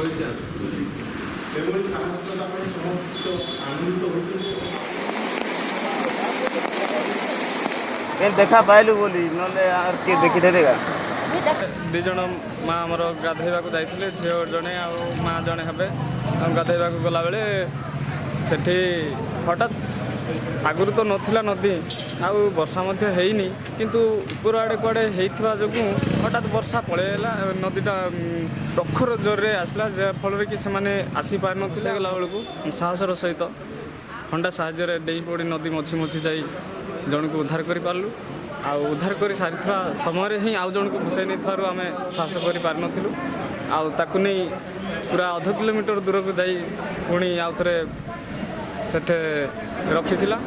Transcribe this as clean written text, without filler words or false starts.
କରିକି ଆସିଛନ୍ତି। ସେଭଳି ସାହସିକତା ପାଇଁ ସମସ୍ତ ଆନନ୍ଦିତ ହେଉଛନ୍ତି। ଦେଖା ପାଇଲୁ ବୋଲି, ନହେଲେ ଆଉ କିଏ ଦେଖିଥିଲେ? ଦୁଇ ଜଣ ମା ଆମର ଗାଧୋଇବାକୁ ଯାଇଥିଲେ, ଝିଅ ଜଣେ ଆଉ ମା ଜଣେ ହେବେ। ଗାଧୋଇବାକୁ ଗଲାବେଳେ ସେଠି ହଠାତ୍, ଆଗରୁ ତ ନଥିଲା ନଦୀ ଆଉ ବର୍ଷା ମଧ୍ୟ ହେଇନି, କିନ୍ତୁ ଉପର ଆଡ଼େ କୁଆଡ଼େ ହେଇଥିବା ଯୋଗୁଁ ହଠାତ୍ ବର୍ଷା ପଳେଇଲା, ନଦୀଟା ପ୍ରଖର ଜୋରରେ ଆସିଲା, ଯାହାଫଳରେ କି ସେମାନେ ଆସିପାରିନଥିଲେ। ଗଲାବେଳକୁ ସାହସର ସହିତ ହଣ୍ଡା ସାହାଯ୍ୟରେ ଡେଇଁ ପଡ଼ି ନଦୀ ମଝି ମଝି ଯାଇ ଜଣକୁ ଉଦ୍ଧାର କରିପାରିଲୁ। ଆଉ ଉଦ୍ଧାର କରି ସାରିଥିବା ସମୟରେ ହିଁ ଆଉ ଜଣକୁ ଭସେଇ ନେଇଥିବାରୁ ଆମେ ସାହସ କରିପାରିନଥିଲୁ। ଆଉ ତାକୁ ନେଇ ପୁରା ଅଧ କିଲୋମିଟର ଦୂରକୁ ଯାଇ ପୁଣି ଆଉ ଥରେ ସେଠି ରଖିଥିଲା।